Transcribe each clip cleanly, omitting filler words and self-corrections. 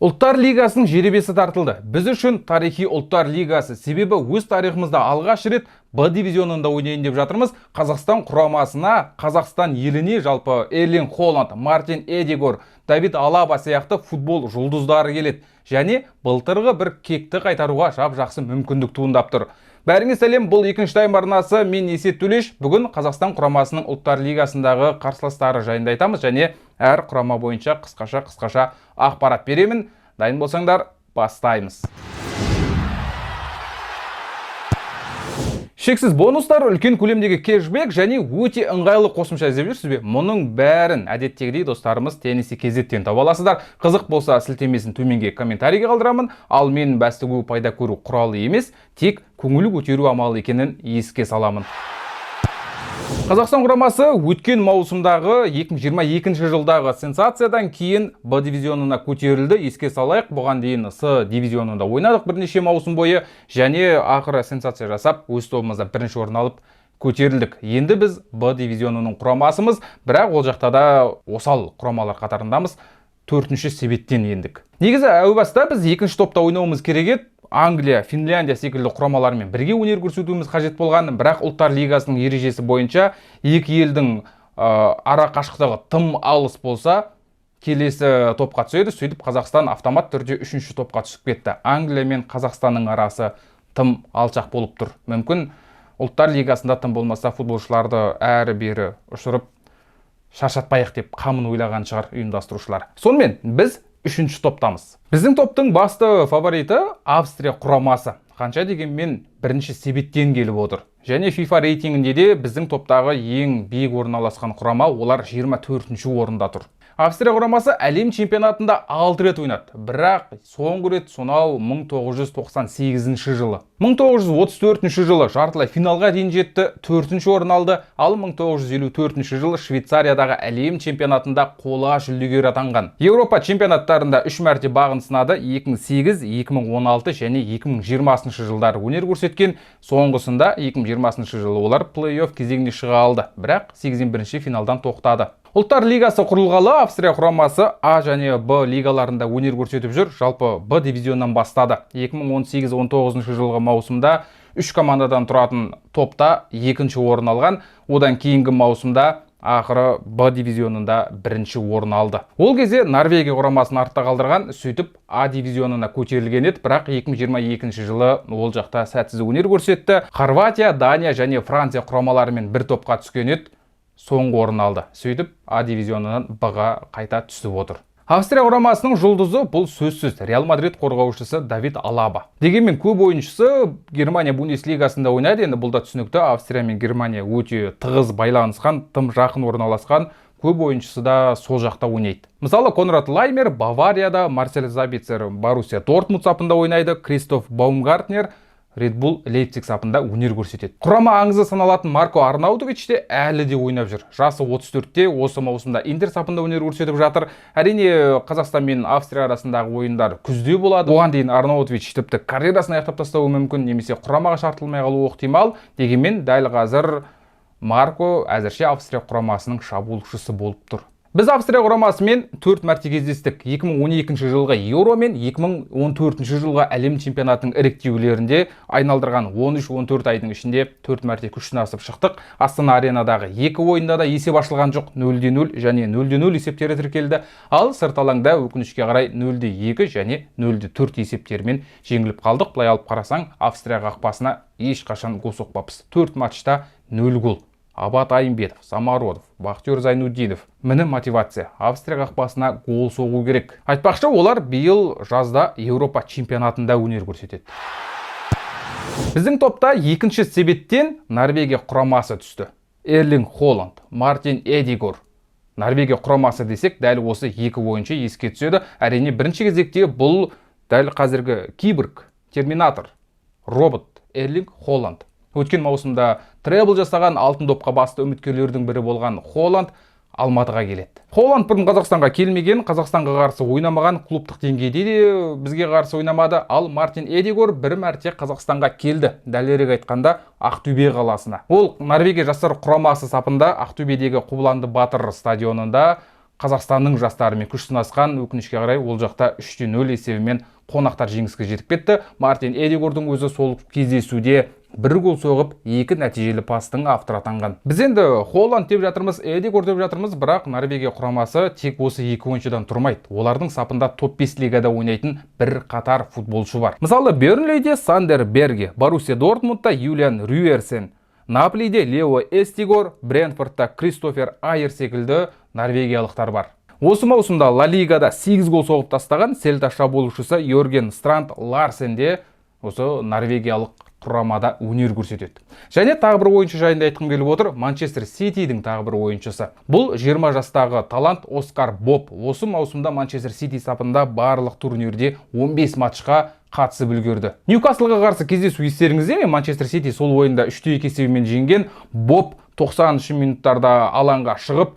Ұлттар Лигасының жеребесі тартылды. Біз үшін тарихи Ұлттар Лигасы, себебі өз тарихымызда алғаш рет Б дивизионында ойнайын деп жатырмыз. Қазақстан құрамасына, Қазақстан еліне жалпы Эрлинг Холанд, Мартин Эдегор, Давид Алаба сияқты футбол жұлдыздары келеді. Және былтырғы бір кекті қайтаруға жап-жақсы мүмкіндік туындап тұр. Бәріңе сәлем, бұл Екінші тайм арнасы, мен Есет Төлеш. Бүгін Қазақстан құрамасының Ұлттар Лигасындағы қарсыластары жайында айтамыз және әр құрама бойынша қысқаша ақпарат беремін. Дайын болсаңдар, бастаймыз. Шексіз бонустар, үлкен көлемдегі кэшбэк және өте ыңғайлы қосымша іздеп жүрсіз бе? Мұның бәрін әдеттегідей достарымыз Теннисі кезеттен таба аласыздар. Қызық болса, сілтемесін төменге комментарийге қалдырамын. Ал мен бәс тігу пайда көру құралы емес, тек көңіл көтеру амалы екенін еске саламын. Қазақстан құрамасы өткен маусымдағы 2022 жылдағы сенсациядан кейін Б дивизионына көтерілді. Еске салайық, бұған дейін С дивизионында ойнадық бірнеше маусым бойы және ақыры сенсация жасап, өз тобымызда бірінші орын алып көтерілдік. Енді біз Б дивизионының құрамасымыз, бірақ ол жақта да осал құрамалар қатарындамыз. Төртінші себеттен ендік. Негізі әу баста біз екінші топта ойнауымыз керек еді. Англия, Финляндия секілді құрамалармен бірге өнер көрсетуіміз қажет болған, бірақ Ұлттар Лигасының ережесі бойынша екі елдің ара қашықтығы тым алыс болса, келесі топқа түседі. Сөйтіп Қазақстан автомат түрде үшінші топқа түсіп кетті. Англия мен Қазақстанның арасы тым алшақ болып тұр. Мүмкін, Ұлттар Лигасында тым болмаса футболшыларды әрі-бері ұшырып шаршатпайық деп қамын ойлаған шығар ұйымдастырушылар. Сонымен біз үшінші топтамыз. Біздің топтың басты фавориті Австрия құрамасы. Қанша дегенмен бірінші себеттен келіп отыр. Және FIFA рейтингінде де біздің топтағы ең биік орналасқан құрама, олар 24-ші орында тұр. Австрия құрамасы әлем чемпионатында 6 рет ойнады, бірақ соңғы рет сонау 1998 жылы. 1934 жылы жартылай финалға дейін жетті, төртінші орын алды, ал 1954 жылы Швейцариядағы әлем чемпионатында қола жүлдегер атанған. Еуропа чемпионаттарында 3 мәрте бағын сынады, 2008, 2016 және 2020 жылдары өнер көрсеткен. Соңғысында 2020 жылы олар плей-офф кезеңіне шыға алды, бірақ 81 финалдан тоқтады. Ұлттар Лигасы құрылғалы Австрия құрамасы А және Б лигаларында өнер көрсетіп жүр. Жалпы Б дивизионнан бастады. 2018-19 жылғы маусымда үш командадан тұратын топта екінші орын алған. Одан кейінгі маусымда ақыры Б дивизионында бірінші орын алды. Ол кезде Норвегия құрамасын артта қалдырған, сөйтіп А дивизионына көтерілген еді, бірақ 2022 жылы ол жақта сәтсіз өнер көрсетті. Хорватия, Дания және Франция құрамаларымен бір топқа түскен еді, соңғы орын алды. Сөйтіп А дивизионынан Б-ға қайта түсіп отыр. Австрия құрамасының жұлдызы бұл сөзсіз Реал Мадрид қорғаушысы Давид Алаба. Дегенмен көп ойыншысы Германия Бундеслигасында ойнайды. Енді бұл да түсінікті. Австрия мен Германия өте тығыз байланысқан, тым жақын орналасқан. Көп ойыншысы да сол жақта ойнайды. Мысалы, Конрад Лаймер Баварияда, Марсель Забицер Боруссия Дортмунд сапында ойнайды, Кристоф Баумгартнер Red Bull Лейпциг сапында өнер көрсетеді. Құрама аңызы саналатын Марко Арнаутович те әлі де ойнап жүр. Жасы 34-те, осы маусымда Интер сапында өнер көрсетіп жатыр. Әрине, Қазақстан мен Австрия арасындағы ойындар күзде болады. Оған дейін Арнаутович тіпті карьерасын аяқтап тастауы мүмкін немесе құрамаға шақыртылмай қалуы ықтимал. Дегенмен дәл қазір Марко әзірше Австрия құрамасының шабуылшысы болып тұр. Біз Австрия құрамасымен 4 мәрте кездестік. 2012 жылғы Еуро мен 2014 жылғы әлем чемпионатының іріктеулерінде айналдырған 13-14 айдың ішінде 4 мәрте күш сынасып шықтық. Астана Аренадағы екі ойында да есеп ашылған жоқ. 0-0 және 0-0 есептері тіркелді. Ал сырт алаңда өкінішке қарай 0-2 және 0-4 есептерімен жеңіліп қалдық. Былай алып қарасаң, Австрия қақпасына ешқашан гол соқпаппыз. 4 матчта 0 гол. Абат Айымбетов, Самародов, Бақтияр Зайнутдинов. Міне мотивация. Австрия қақпасына гол соғу керек. Айтпақшы, олар биыл жазда Еуропа чемпионатында өнер көрсетеді. Біздің топта екінші себеттен Норвегия құрамасы түсті. Эрлинг Холанд, Мартин Эдегор. Норвегия құрамасы десек, дәл осы екі ойыншы еске түседі. Әрине, бірінші кезекте бұл дәл қазіргі киборг, терминатор, робот Эрлинг Холанд. Өткен маусымда требл жасаған, алтын допқа басты үміткерлердің бірі болған Холанд Алматыға келеді. Холанд бұрын Қазақстанға келмеген, Қазақстанға қарсы ойнамаған, клубтық деңгейде де бізге қарсы ойнамады. Ал Мартин Эдегор бір мәрте Қазақстанға келді. Дәлірек айтқанда, Ақтөбе қаласына. Ол Норвегия жастар құрамасы сапында Ақтөбедегі Қобыланды Батыр стадионында Қазақстанның жастарымен күш сынасқан. Өкінішке қарай, ол жақта 3-0 есебімен қонақтар жеңіске жетіп кетті. Мартин Эдегордың өзі сол кездесуде бір гол соғып, екі нәтижелі пастың авторы атанған. Біз енді Холланд деп жатырмыз, Эдегор деп жатырмыз, бірақ Норвегия құрамасы тек осы екі ойыншыдан тұрмайды. Олардың сапында топ 5 лигада ойнайтын бір қатар футболшы бар. Мысалы, Бернлейде Сандер Берге, Боруссия Дортмундта Юлиан Рюерсен, Наполиде Лео Эстигор, Брентфордта Кристофер Айер секілді норвегиялықтар бар. Осы маусымда Ла Лигада 8 гол соғып тастаған Селта шабуылшысы Йорген Странд Ларсен де осы норвегиялық құрамада өнер көрсетеді. Және тағы бір ойыншы жайында айтқым келіп отыр. Манчестер Ситидің тағы бір ойыншысы. Бұл 20 жастағы талант Оскар Боб. Осы маусымда Манчестер Сити сапында барлық турнирде 15 матчқа қатысып үлгерді. Ньюкаслға қарсы кездесу естеріңізде ме? Манчестер Сити сол ойында 3-2 есебімен жеңген. Боб 90 минуттарда алаңға шығып,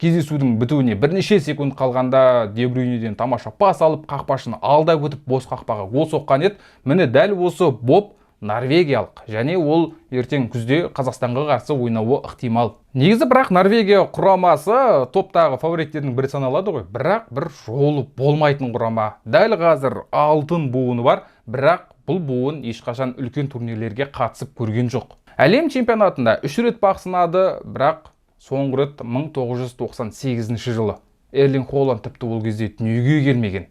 кездесудің бітуіне бірнеше секунд қалғанда Де Брюйнеден тамаша пас алып, қақпашыны алдап өтіп, бос қақпаға гол соққан еді. Міне, дәл осы Боб норвегиялық және ол ертең күзде Қазақстанға қарсы ойнауы ықтимал. Негізі, бірақ Норвегия құрамасы топтағы фавориттердің бірі саналады ғой, бірақ бір жолы болмайтын құрама. Дәл қазір алтын буыны бар, бірақ бұл буын ешқашан үлкен турнирлерге қатысып көрген жоқ. Әлем чемпионатында үш рет бақ сынады, бірақ соңғы рет 1998 жылы. Эрлинг Холланд тіпті ол кезде дүниеге келмеген.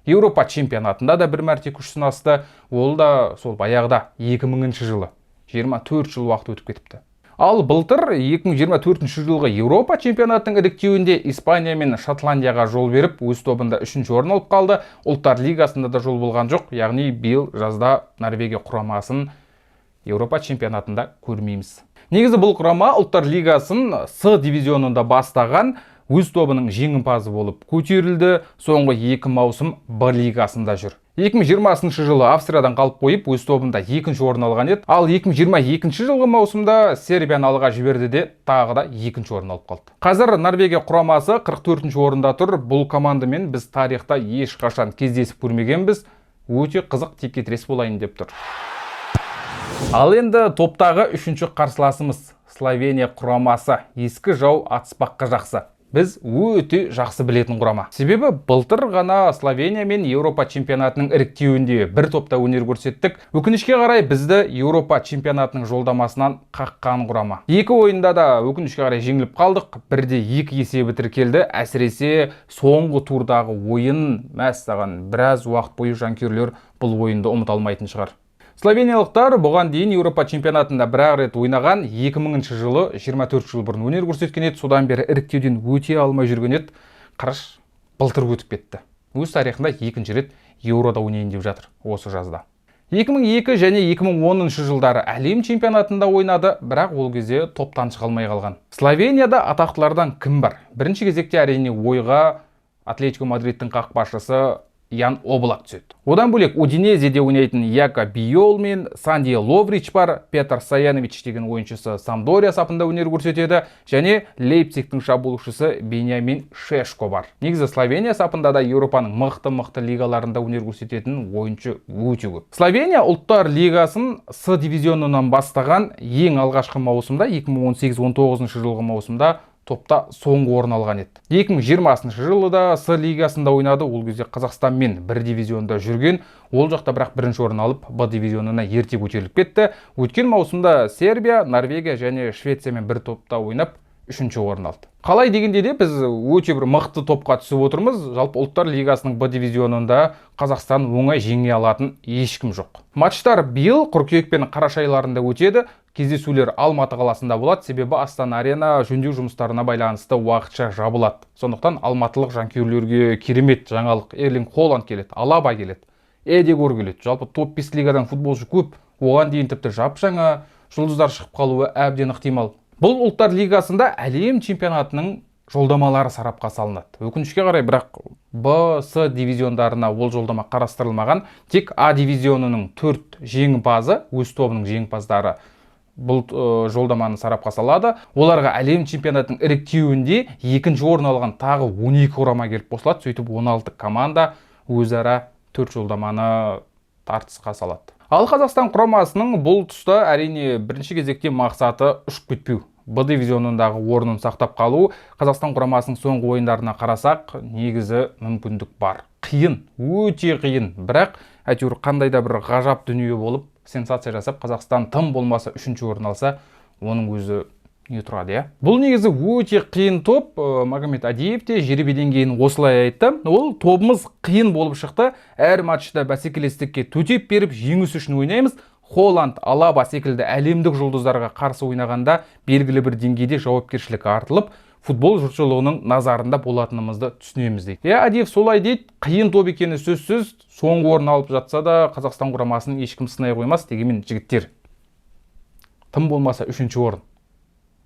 Еуропа чемпионатында да бір мәрте күш сынасты, ол да сол баяғыда, 2000 жылы, 24 жыл уақыт өтіп кетіпті. Ал былтыр 2024 жылғы Еуропа чемпионатының іріктеуінде Испания мен Шотландияға жол беріп, өз тобында үшінші орын алып қалды. Ұлттар лигасында да жол болған жоқ, яғни биыл жазда Норвегия құрамасын Еуропа чемпионатында көрмейміз. Негізі, бұл құрама Ұлттар лигасын С дивизионында бастаған, өз тобының жеңімпазы болып көтерілді, соңғы екі маусым Б лигасында жүр. 2020 жылы Австриядан қалып қойып, өз тобында екінші орын алған еді. Ал 2022 жылғы маусымда Сербияны алға жіберді де, тағы да екінші орын алып қалды. Қазір Норвегия құрамасы 44 орында тұр. Бұл командамен біз тарихта ешқашан кездесіп көрмегенбіз. Өте қызық текетірес болайын деп тұр. Ал енді топтағы үшінші қарсыласымыз Словения құрамасы. Ескі жау атыспаққа жақсы. Біз өте жақсы білетін құрама. Себебі былтыр ғана Словения мен Еуропа чемпионатының іріктеуінде бір топта өнер көрсеттік. Өкінішке қарай, бізді Еуропа чемпионатының жолдамасынан қаққан құрама. Екі ойында да өкінішке қарай жеңіліп қалдық. Бірде екі есебі тіркелді. Әсіресе соңғы турдағы ойын, мәссаған, біраз уақыт бойы жанкүйерлер бұл ойынды ұмыта алмайтын шығар. Словениялықтар бұған дейін Еуропа чемпионатында бір ақ рет ойнаған, 2000 жылы, 24 жыл бұрын өнер көрсеткен еді. Содан бері іріктеуден өте алмай жүрген еді. Қараш, былтыр өтіп кетті. Өз тарихында екінші рет Еурода ойнайын деп жатыр осы жазда. 2002 және 2010 жылдары әлем чемпионатында ойнады, бірақ ол кезде топтан шыға алмай қалған. Словенияда атақтылардан кім бар? Бірінші кезекте, әрине, ойға Атлетико Мадридтің қақпашысы Ян Облак түседі. Одан бөлек Удинезеде ойнайтын Яка Биол мен Санди Ловрич бар, Петр Саянович деген ойыншысы Самдория сапында өнер көрсетеді және Лейпцигтің шабуылшысы Беньямин Шешко бар. Негізі, Словения сапында да Еуропаның мықты-мықты лигаларында өнер көрсететін ойыншы өте көп. Словения ұлттар лигасын С дивизионынан бастаған. Ең алғашқы маусымда, 2018-19 жылғы маусымда топта соңғы орын алған еді. 2020 жылы да С лигасында ойнады. Ол кезде Қазақстанмен бір дивизионда жүрген. Ол жақта бірақ бірінші орын алып, Б дивизионына ерте көтеріліп кетті. Өткен маусымда Сербия, Норвегия және Швециямен бір топта ойнап, үшінші орын алды. Қалай дегенде де, біз өте бір мықты топқа түсіп отырмыз. Жалпы, ұлттар лигасының Б дивизионында Қазақстан оңай жеңе алатын ешкім жоқ. Матчтар биыл қыркүйек пен қараша айларында өтеді. Кездесулер Алматы қаласында болады, себебі Астана Арена жөндеу жұмыстарына байланысты уақытша жабылады. Сондықтан алматылық жанкүйерлерге керемет жаңалық: Эрлинг Холланд келеді, Алаба келеді, Эдегор келеді. Жалпы, топ 5 лигадан футболшы көп. Оған дейін тіпті жап жаңа жұлдыздар шығып қалуы әбден ықтимал. Бұл ұлттар лигасында әлем чемпионатының жолдамалары сарапқа салынады. Өкінішке қарай, бірақ Б, С дивизиондарына ол жолдама қарастырылмаған. Тек А дивизионының төрт жеңімпазы, өз тобының жеңімпаздары бұл жолдаманы сарапқа салады. Оларға әлем чемпионатының іріктеуінде екінші орын алған тағы 12 құрама келіп қосылады. Сөйтіп, 16 команда өзара төрт жолдаманы тартысқа салады. Ал Қазақстан құрамасының бұл тұста, әрине, бірінші кезекте мақсаты ұшып кетпеу. Б дивизионындағы орнын сақтап қалу. Қазақстан құрамасының соңғы ойындарына қарасақ, негізі мүмкіндік бар. Қиын, өте қиын, бірақ әйтеуір қандай да бір ғажап дүние болып, сенсация жасап, Қазақстан тым болмаса үшінші орын алса, оның өзі не тұрады, иә? Бұл негізі өте қиын топ. Магомед Адиев те жеребеден кейін осылай айтты. Ол тобымыз қиын болып шықты. Әр матчта бәсекелестікке төтеп беріп, жеңіс үшін ойнаймыз. Холланд, Алаба секілді әлемдік жұлдыздарға қарсы ойнағанда белгілі бір деңгейде жауапкершілік артылып, футбол жұртшылығының назарында болатынымызды түсінеміз дейді. Иә, Адиев солай дейді. Қиын топ екені сөзсіз. Соңғы орын алып жатса да, Қазақстан құрамасын ешкім сынай қоймас. Дегенмен, жігіттер, тым болмаса үшінші орын.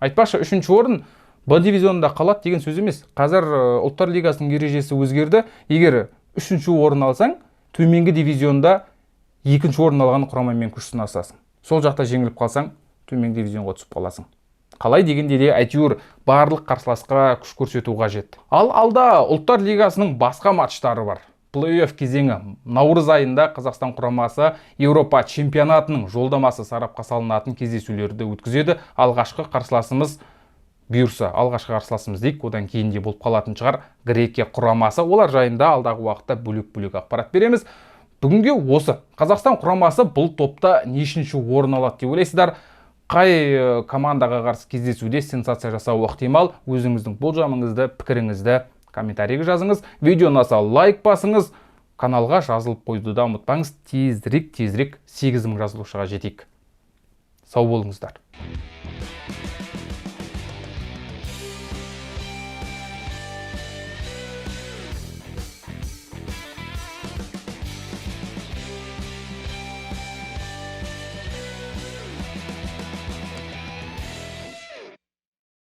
Айтпақшы, үшінші орын Б дивизионында қалады деген сөз емес. Қазір Ұлттар лигасының ережесі өзгерді. Егер үшінші орын алсаң, төменгі дивизионда екінші орын алған құрамамен күш сынасасың. Сол жақта жеңіліп қалсаң, төменгі дивизионға түсіп қаласың. Қалай дегенде де, әйтеуір барлық қарсыласқа күш көрсету қажет. Ал алда Ұлттар лигасының басқа матчтары бар. Плей-офф кезеңі. Наурыз айында Қазақстан құрамасы Еуропа чемпионатының жолдамасы сарапқа салынатын кездесулерді өткізеді. Алғашқы қарсыласымыз, бұйырса, алғашқы қарсыласымыз дейік, одан кейін де болып қалатын шығар, Грекия құрамасы. Олар жайында алдағы уақытта бөлек-бөлек ақпарат береміз. Бүгінге осы. Қазақстан құрамасы бұл топта нешінші орын алады деп ойлайсыздар? Қай командаға қарсы кездесуде сенсация жасауы ықтимал? Өзіңіздің болжамыңызды, пікіріңізді комментарийге жазыңыз. Видео ұнаса, лайк басыңыз, каналға жазылып қоюды да ұмытпаңыз. Тезірек, тезірек 8000 жазылушыға жетейік. Сау болыңыздар.